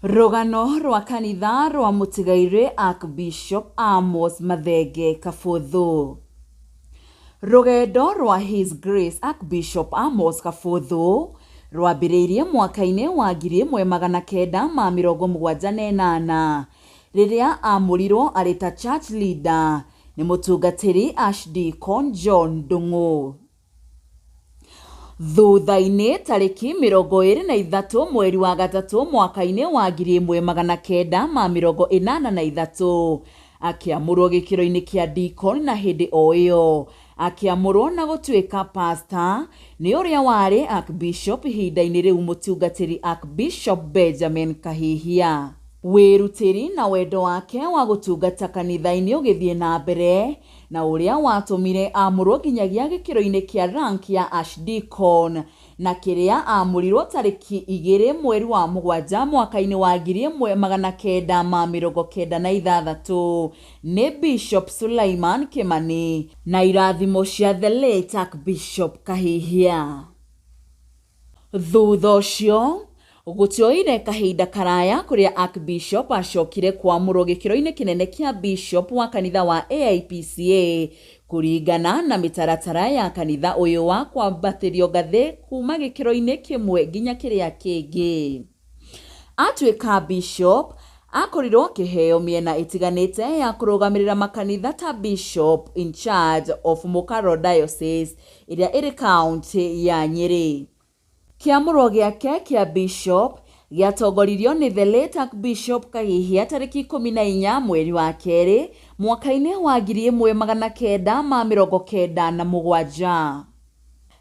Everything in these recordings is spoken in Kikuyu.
Rũgano rwa kanitha rwa mũtigairĩ Archbishop Amos Mathenge Kabũthũ. Rũgendo rwa His Grace Archbishop Amos Kabũthũ rwambĩrĩirie mwaka-inĩ wa 1978 rĩrĩa aamũrirwo arĩ ta church leader nĩ mũtungatĩri Archdeacon John Ndung'u. Thutha-inĩ tarĩki 23 mweri wa gatatũ mwaka-inĩ wa 1983 akĩamũrwo gĩkĩro-inĩ kĩa deacon na hĩndĩ o ĩyo akĩamũrwo na gũtuĩka pastor nĩ ũrĩa warĩ Archbishop ihinda-inĩ rĩu mũtungatĩri Archbishop Benjamin Kahihia. Wĩrutĩri na wendo wake wa gũtungata kanitha-inĩ ũgĩthiĩ na mbere na ũrĩa watũmire amũrwo nginyagia gĩkĩro-inĩ kĩa rank ya Archdeacon na kĩrĩa amũrirwo tarĩki 2 mweri wa mũgwanja mwaka-inĩ wa 1996 nĩ Bishop Sulaiman Kimani na irathimo cia the late Archbishop Kahihia. Thutha ũcio, gũtioire kahinda karaya kũrĩa Archbishop acokire kwamũrwo gĩkĩro-inĩ kĩnene kĩa Bishop wa kanitha wa AIPCA kũringana na mĩtaratara ya kanitha ũyũ wa kwambatĩrio ngathĩ kuma gĩkĩro-inĩ kĩmwe nginya kĩrĩa kĩngĩ. Atuĩka Bishop, akorirwo akĩheo mĩena ĩtiganĩte ya kũrũgamĩrĩra makanitha ta Bishop in charge of Mũkaro Diocese ĩrĩa ĩrĩ kauntĩ ya Nyĩrĩ. Kĩamũrwo gĩake kĩa Bishop gĩatongoririo nĩ the late Archbishop Kahihia tarĩki 14 mweri wa kerĩ mwaka-inĩ wa 1997.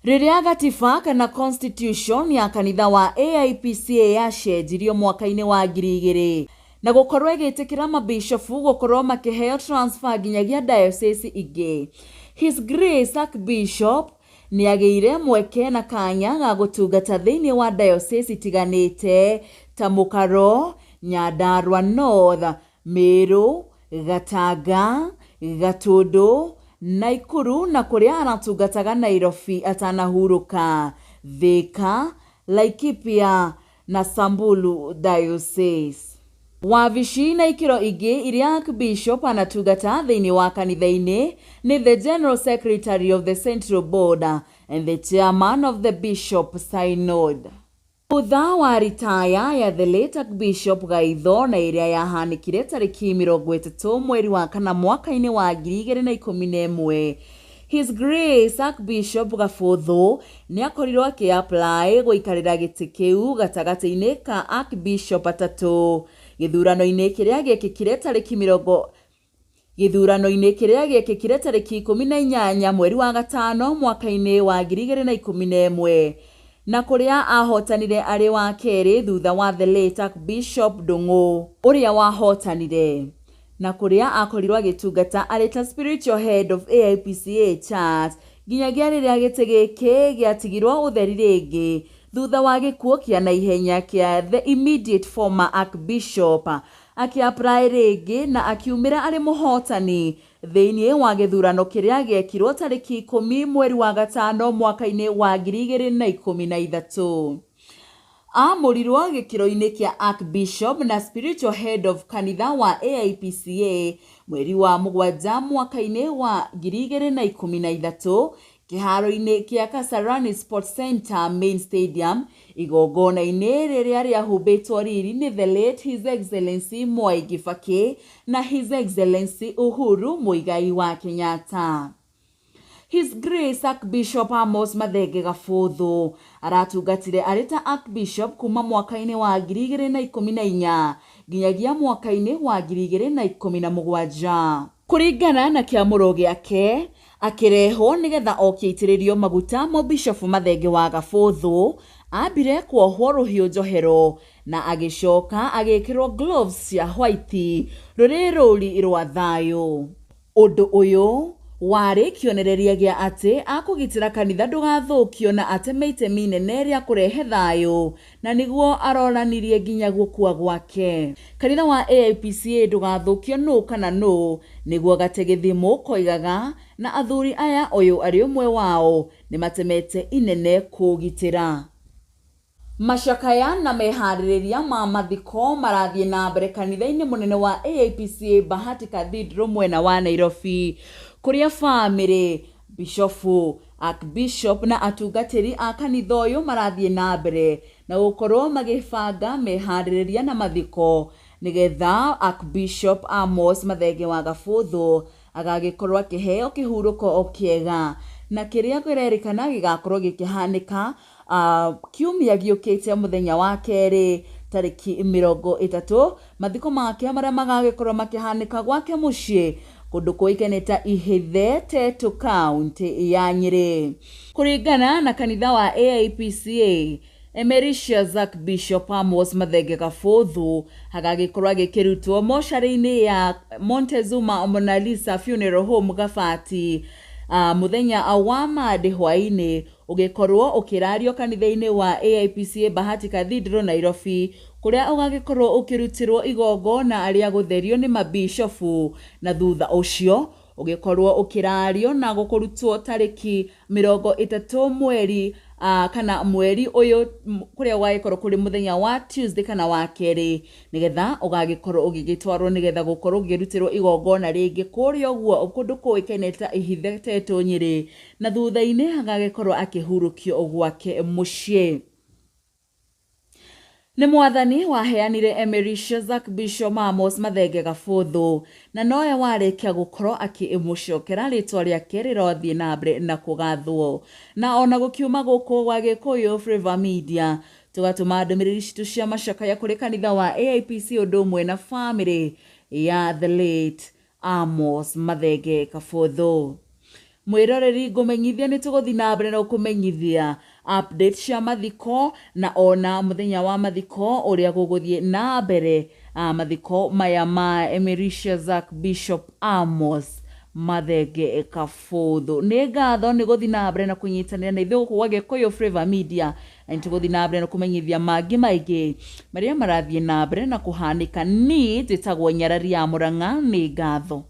Rĩrĩa gatiba kana constitution ya kanitha wa AIPCA yacenjirio mwaka-inĩ wa 2000 na gũkorwo ĩgĩtĩkĩra mabishofu gũkorwo makĩheo transfer nginyagia diocese ingĩ, His Grace Archbishop nĩagĩire mweke na kanya ga gũtungata thĩinĩ wa diocese itiganĩte ta Mũkaro, Nyandarua North, Meru, Gatanga, Gatũndũ, Naikuru na kũrĩa aratungataga Nairobi atanahurũka, Thika, Laikipia na Samburu Diocese. Wabici na ikĩro ingĩ iria Archbishop anatungata thĩinĩ wa kanitha-inĩ nĩ the General Secretary of the Central Board and the Chairman of the Bishop Synod. Thutha wa ritaya ya the late Archbishop Gaitho na ĩrĩa yahanĩkire tarĩki 30 mweri wa kana mwaka-inĩ wa 2011, His Grace Archbishop Gabũthũ nĩakorirwo akĩ-apply gũikarĩra gĩtĩ kĩu gatagatĩ-inĩ ka Archbishop atatũ gĩthurano-inĩ kĩrĩa gĩekĩkire tarĩki mĩrongo Gĩthurano-inĩ kĩrĩa gĩekĩkire tarĩki 18 mweri wa gatano mwaka-inĩ wa 2011 na kũrĩa ahotanire arĩ wa kerĩ thutha wa the late Archbishop Ndung'u ũrĩa wahotanire na kũrĩa akorirwo agĩtungata arĩ ta spiritual head of AIPCA Church nginyagia rĩrĩa gĩtĩ gĩkĩ gĩatigirwo ũtheri rĩngĩ thutha wa gĩkuũ kĩa naihenya kĩa the immediate former Archbishop akĩ-apply rĩngĩ na akiumĩra arĩ mũhotani thĩinĩ wa gĩthurano kĩrĩa gĩekirwo tarĩki 10 mweri wa gatano mwaka-inĩ wa 2013. Aamũrirwo gĩkĩro-inĩ kĩa Archbishop na spiritual head of kanitha wa AIPCA mweri wa mũgwanja mwaka-inĩ wa 2013 kĩharo-inĩ kĩa Kasarani Sports Centre Main Stadium igongona-inĩ rĩrĩa rĩahumbĩtwo riri nĩ the late His Excellency Mwai Kibaki na His Excellency Uhuru Muigai wa Kenyatta. His Grace Archbishop Amos Mathenge Gabũthũ aratungatire arĩ ta Archbishop kuma mwaka-inĩ wa 2014 nginyagia mwaka-inĩ wa 2017. Kũringana na kĩamũro gĩake, akĩrehwo nĩgetha oke aitĩrĩrio maguta Mũbishofu Mathenge wa Gabũthũ ambire kuohwo rũhiũ njohero na agĩcoka agĩkĩrwo gloves cia white rũrĩ rũri rwa thayũ. Ũndũ ũyũ warĩ kĩonereria gĩa atĩ akũgitĩra kanitha ndũgathũkio na ateme itemi inene rĩa kũrehe thayũ na nĩguo aronanirie nginya gũkua gwake. Kanitha wa AIPCA ndũgathũkio nũ kana nũ, nĩguo gategithimũ koigaga, na athuri aya ũyũ arĩ ũmwe wao nĩmatemete inene kũũgitĩra. Macakaya na meharĩrĩria ma mathiko marathiĩ na mbere kanitha-inĩ mũnene wa AIPCA Bahati Cathedral mwena wa Nairobi, kũrĩa bamĩrĩ, bishofu, archbishop na atungatĩri a kanitha ũyũ marathiĩ na mbere na gũkorwo magĩbanga meharĩrĩria na mathiko nĩgetha Archbishop Amos Mathenge wa Gabũthũ agagĩkorwo akĩheo kĩhurũko o kĩega, na kĩrĩa kĩrerĩkana gĩgakorwo gĩkĩhanĩka kiumia gĩũkĩte mũthenya wa kerĩ tarĩki 30, mathiko make marĩa magagĩkorwo makĩhanĩka gwake mũciĩ kũndũ kũĩkaine ta Ihithe, Tetu, kaunti ya Nyĩrĩ. Kũringana na kanitha wa AIPCA, Emeritus Archbishop Amos Mathenge Gabũthũ agagĩkorwo agĩkĩrutwo mocarĩ-inĩ ya Montezuma Monalisa Funeral Home Gabati mũthenya wa Mandĩ hwaĩ-inĩ, ũgĩkorwo ũkĩrario kanitha-inĩ wa AIPCA Bahati Cathedral Nairobi, kũrĩa ũgagĩkorwo ũkĩrutĩrwo igongona rĩa gũtherio nĩ mabishofu, na thutha ũcio ũgĩkorwo ũkĩrario na gũkũrutwo tarĩki 30 mweri kana mweri ũyũ, kũrĩa ũgagĩkorwo kũrĩ mũthenya wa Tuesday kana wa kerĩ, nĩgetha ũgagĩkorwo ũgĩgĩtwarwo nĩgetha gũkorwo ũgĩrutĩrwo igongona rĩngĩ kũrĩa ũguo kũndũ kũĩkaine ta Ihithe, Tetu, Nyĩrĩ, na thutha-inĩ agagĩkorwo akĩhurũkio gwake mũciĩ. Nĩ mwathani waheanire Emeritus Archbishop Amos Mathenge Gabũthũ, na nowe warĩkia gũkorwo akĩmũcokera, rĩtwa rĩake rĩrothiĩ na mbere na kũgathwo. Na ona gũkiuma gũkũ gwa Gĩkũyũ Flavour Media, tũgatũma ndũmĩrĩri citũ cia macakaya kũrĩ kanitha wa AIPC ũndũ ũmwe na family ya the late Amos Mathenge Gabũthũ. Mwĩroreri, ngũmenyithia nĩ tũgũthiĩ na mbere na gũkũmenyithia update cia mathiko na ona mũthenya wa mathiko ũrĩa gũgũthiĩ na mbere, mathiko maya ma Emeritus Archbishop Amos Mathenge Gabũthũ. Nĩ ngatho nĩ gũthiĩ na mbere na kũnyitanĩra na ithuĩ gũkũ gwa Gĩkũyũ Flavour Media, na nĩ tũgũthiĩ na mbere na kũmenyithia mangĩ maingĩ marĩa marathiĩ na mbere na kũhanĩka. Niĩ njĩtagwo Nyarari ya Mũrang'a. Nĩ ngatho.